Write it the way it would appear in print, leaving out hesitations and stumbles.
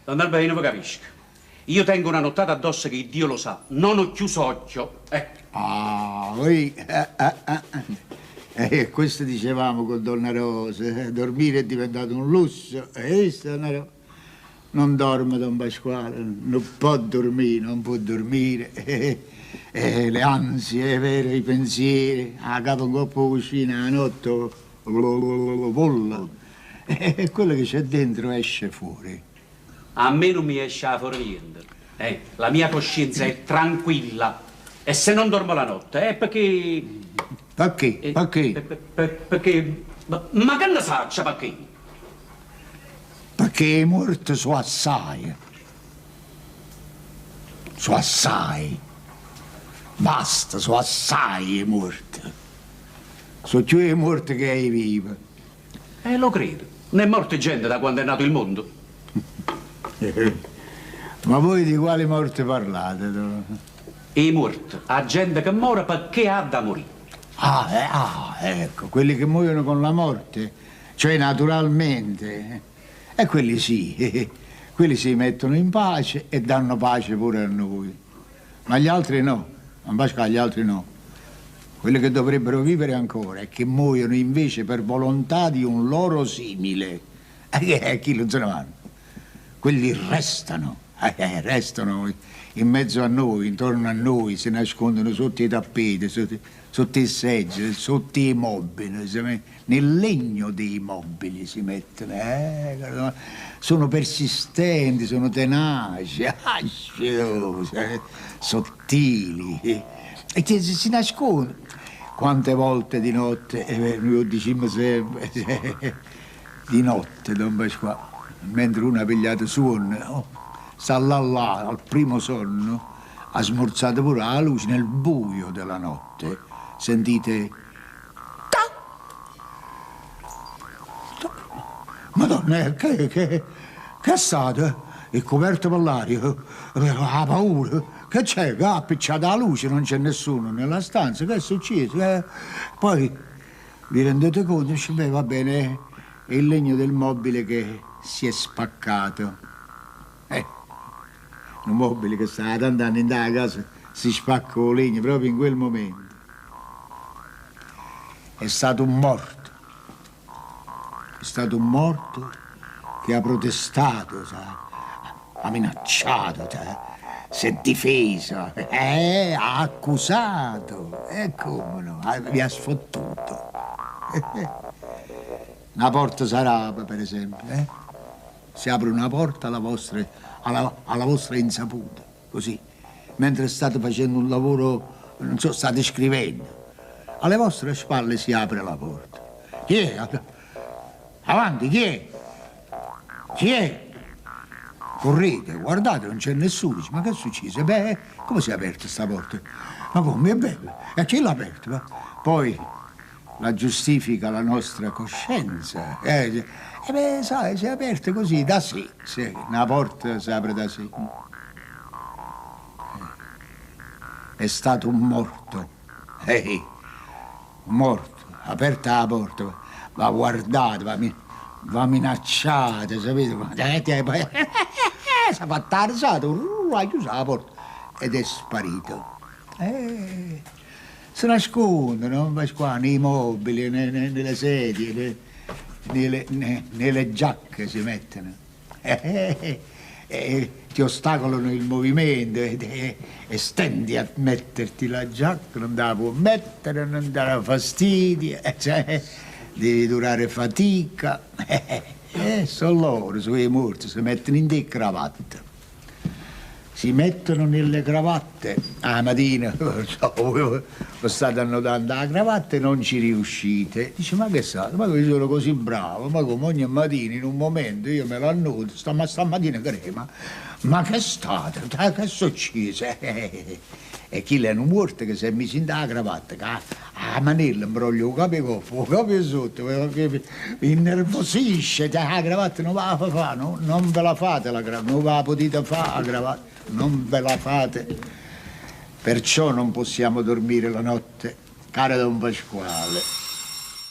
Don Alberto, io nun ve capisco. Io tengo una nottata addosso che Dio lo sa, non ho chiuso occhio. Eh. Ah, oi, eh, eh, eh. Eh, questo dicevamo con Donna Rosa, eh, dormire è diventato un lusso. E donna Rosa? Non dorme Don Pasquale, non può dormire, non può dormire. Eh, eh, le ansie, è vero, i pensieri, 'a capa 'ncopp' 'o cuscino 'a notte vola. E quello che c'è dentro esce fuori. A me nun mi esce 'a fore niente. Eh, la mia coscienza è tranquilla. E se non dormo la notte è perché... Perché? Eh, Perché? Perché... Ma che ne saccio perché? Perché 'e muorte so' assaje. So' assai. Basta, so' assai 'e muorte. So' cchiù 'e muorte che 'e vive. E lo credo. N'è morte gente da quando è nato il mondo. Ma voi di quali morte parlate? 'E muorte, 'a gente che more pecché ha da murì. Ah, eh, ah, ecco, quelli che muoiono con la morte, cioè naturalmente. E quelli sì, quelli si mettono in pace e danno pace pure a noi. Ma gli altri no, Don Pasquale, gli altri no. Quelli che dovrebbero vivere ancora e che muoiono invece per volontà di un loro simile. E chi non se ne vanno? Quelli restano, restano in mezzo a noi, intorno a noi, si nascondono sotto i tappeti, sotto, sotto i seggi, sotto i mobili, nel legno dei mobili si mettono. Eh, sono persistenti, sono tenaci, sottili e che si nascondono. Quante volte di notte, eh, noi lo diciamo sempre, di notte, Don Pasquale, mentre uno ha pigliato sonno, oh, sta là là, al primo sonno, ha smorzato pure la luce nel buio della notte, sentite... Ta! Ta! Madonna, che, che, che è stato? È coperto per l'aria, ha paura. Che c'è? Che ha appicciato la luce, non c'è nessuno nella stanza. Che è successo? Eh, poi vi rendete conto? Dice, beh, va bene, è il legno del mobile che si è spaccato. Eh, un mobile che sta da tanti anni in casa si spacca il legno proprio in quel momento. È stato un morto. È stato un morto che ha protestato, sa, ha minacciato, sa, si è difeso, eh, ha accusato, e come no, vi ha sfottuto. Una porta s'arape, per esempio, eh? Si apre una porta alla vostra, alla, alla vostra insaputa, così, mentre state facendo un lavoro, non so, state scrivendo. Alle vostre spalle si apre la porta. Chi è? Avanti, chi è? Chi è? Correte, guardate, non c'è nessuno. Dice, ma che è successo? Beh, come si è aperta sta porta? Ma come? È bella. E chi l'ha aperta? Poi la giustifica la nostra coscienza. Eh, e beh, sai, si è aperta così, da sé. Sì, una porta si apre da sé. È stato un morto. Ehi, morto, aperta la porta, va guardate, va, va minacciate, sapete? Si è fatta la risata, ha chiuso la porta ed è sparito. Eh, si nascondono, qua, nei mobili, nelle sedie, nelle, nelle giacche si mettono. Eh, eh, ti ostacolano il movimento e, e stendi a metterti la giacca, non te la puoi mettere, non ti dà fastidio, cioè, devi durare fatica. Eh, sono loro, sono i morti, si mettono in dei cravatte. Si mettono nelle cravatte. La mattina, non so, voi state annodando la cravatta e non ci riuscite. Dice, ma che sa, ma io sono così bravo, ma come ogni mattina in un momento io me l'annodo, ma stamattina crema. Ma che è stato? Che è successo? E chi è un morto che si è messo in la cravatta, che la manella imbroglia il capo, il capo sotto, innervosisce, la cravatta non va a fare, no? Non ve la fate la cravatta, non ve la potete fare la cravatta, non ve la fate. Perciò non possiamo dormire la notte, caro Don Pasquale.